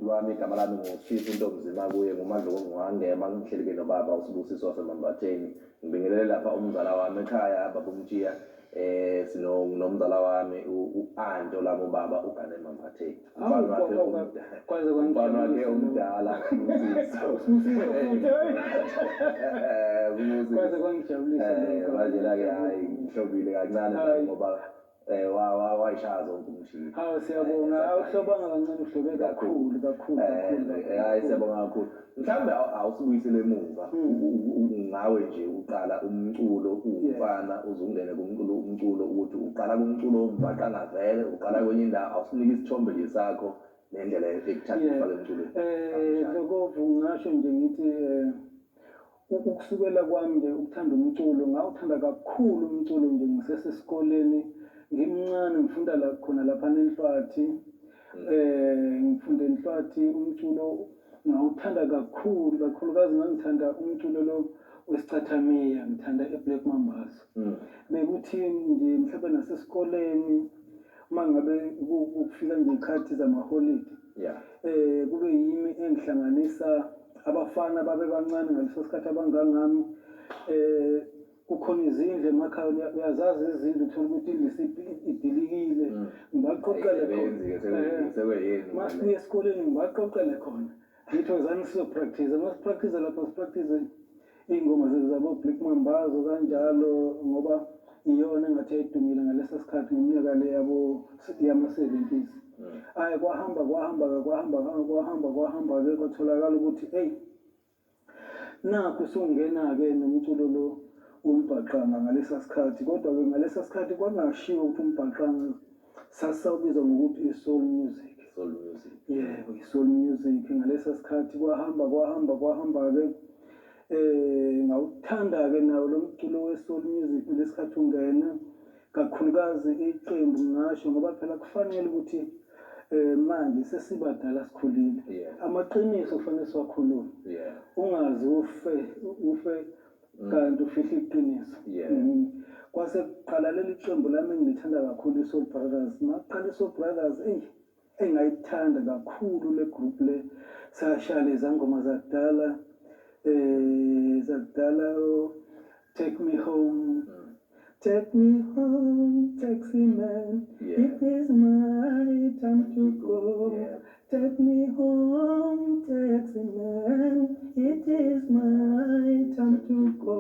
Lwami igama lami nguSifiso Ntomzima kuye nguMadloko Ngwangema, ngihleli-ke nobaba uSibusiso waseMambatheni. Ngibingelele lapha umzala wami ekhaya, baba uMtshiya, sinomzala wami u-anti olami ubaba ugane eMambatheni. Hawu, Umfana wakhe kwaze umfana wakhe kwangijabulisa. Omdala uSibusiso. Usibusiso futhi, hayi. Usibusiso. Kwaze kwangijabulisa lokho. Manje-ke hayi, ngihlobile kancane Hayi. ngoba wayishaya zonke umshini. Hawu, siyabonga. Awuhlobanga kancane, uhlobe kakhulu kakhulu kakhulu. Hayi, siyabonga kakhulu. Mhlawumbe awusibuyisele emuva ngawe nje uqala umculo uwumfana, uze ungene kumculo, umculo ukuthi uqala kumculo wombhaqanga vele, uqala kwenye indawo, awusinike isithombe nje sakho nendlela ekuthatha ufake emculweni. Dlokovu, ngingasho nje ngithi ukusukela kwami nje ukuthanda umculo, ngawuthanda kakhulu umculo nje ngisesesikoleni, ngimncane, ngifunda la khona lapha eNhlwathi. Ngifunda eNhlwathi, umculo ngawuthanda kakhulu, kakhulukazi ngangithanda umculo lo wesicathamiya, ngithanda iBlack Mambazo. Bekuthi nje mhlawumbe nasesikoleni uma ngabe kufika nje ikhathi zamaholide, kube yimi engihlanganisa abafana babe bancane ngaleso sikhathi abangangami. Kukhona izindlu emakhaya, uyazazi izindlu, uthola ukuthi indlu idilikile, ngibaqoqele khona. Ayisebenzi-ke, sekuyini. Masibuye esikoleni ngibaqoqele khona, ngithi wozani sizopractice. Masipractice lapha, sipractice iy'ngoma zabo Black Mambazo kanjalo, ngoba iyona engathi yayidumile ngalesa sikhathi, ngeminyaka le yabo yama-70s. Hhayi, kwahamba kwahamba-ke, kwahamba kwahamba kwahamba-ke, kwatholakala ukuthi eyi, nakhu usungena-ke nomculo lo wombhaqanga ngalesa sikhathi. Kodwa-ke ngalesa sikhathi kwangashiwo ukuthi umbhaqanga, sasisawubiza ngokuthi i-soul music. Soul music. Yebo, i-soul music ngalesa sikhathi. Kwahamba kwahamba kwahamba-ke, ngawuthanda-ke nawo lo mculo we-soul music lesikhathi ungena, kakhulukazi iqembu ngingasho, ngoba phela kufanele ukuthi manje sesibadala, sikhulile, amaqiniso kufanele siwakhulume, ungazi ufe ufe kanti ufihla iqiniso. Kwase kuqala leli qembu lami engilithanda kakhulu, i-Soul Brothers. Maqala i-Soul Brothers, eyi, engayithanda kakhulu le group le, sashaya leza ngoma zakudala, zakudala, oh, "Take Me Home". "Take me home, taxi man. It is my time to go. Take me home, taxi man. It is my time to go."